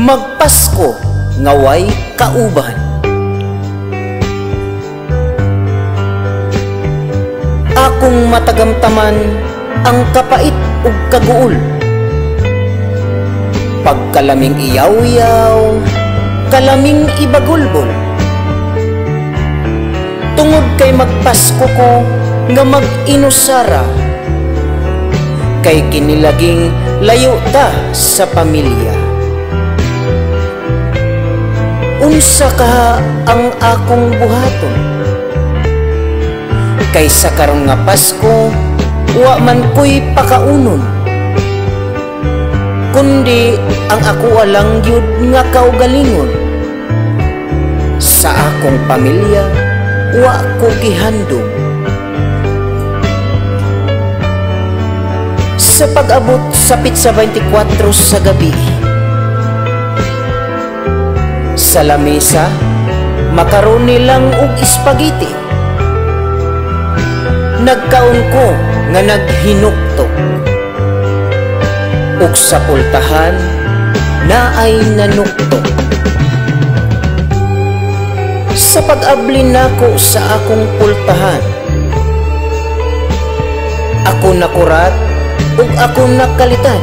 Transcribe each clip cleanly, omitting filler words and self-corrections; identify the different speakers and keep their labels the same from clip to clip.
Speaker 1: Magpasko nga way kauban. Akong matagamtaman ang kapait ug kaguol. Pagkalaming iyaw-yaw, kalaming ibagulbol. Tungod kay magpasko ko nga mag-inusara, kay kinilaging layo ta sa pamilya. Unsa ka ang akong buhaton? Kay sa karon nga Pasko, wa man ko'y pakaunon, kundi ang ako alang gyud nga kaugalingon. Sa akong pamilya, wa ko gihandom. Sa pag-abot sa pitsa 24 sa gabi, sa lamesa, makaroni lang og espagiti. Nagkaon ko nga naghinuktok, ug sa pultahan naay nanuktok. Sa pag-abli nako sa akong pultahan, ako nakurat ug ako nakalitan.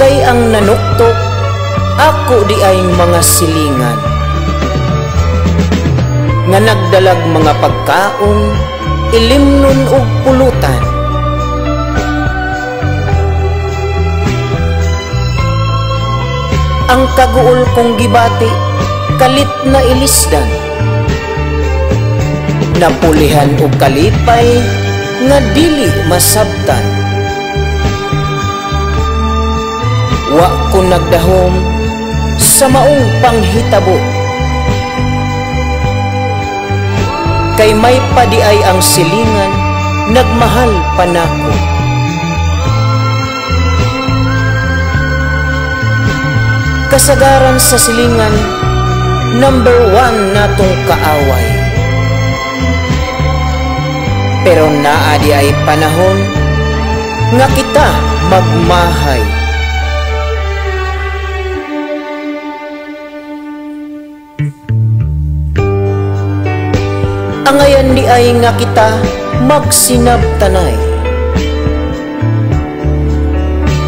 Speaker 1: Kay ang nanuktok, ako di ay mga silingan nga nagdalag mga pagkaon, ilimnon og pulutan. Ang kaguol kong gibati, kalit na ilisdan. Napulihan og kalipay nga dili masabtan. Wa ko nagdahom sa maong panghitabo, kay may padi ay ang silingan, nagmahal pa nako. Kasagaran sa silingan, number 1 natong kaaway. Pero naa di ay panahon nga kita magmahay. Angayan di ay nga kita magsinabtanay.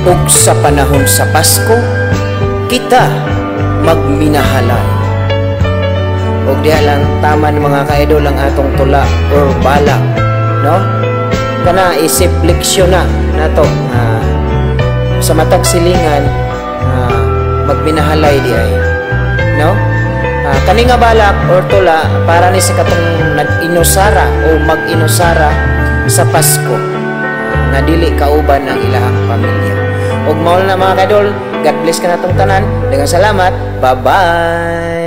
Speaker 1: Ug sa panahon sa Pasko, kita magminahalay. Ug diha lang taman mga ka-idol ang atong tula or balak, no? Kana isip leksyon na nato sa matag silingan, magminahalay di ay, no? Kani nga balak or tula para ni sa katong nag-inusara o mag-inusara sa Pasko, nga dili kauban ang ilahang pamilya. Ug mao na mga ka-idol, God bless kanatong tanan. Daghang salamat. Bye-bye.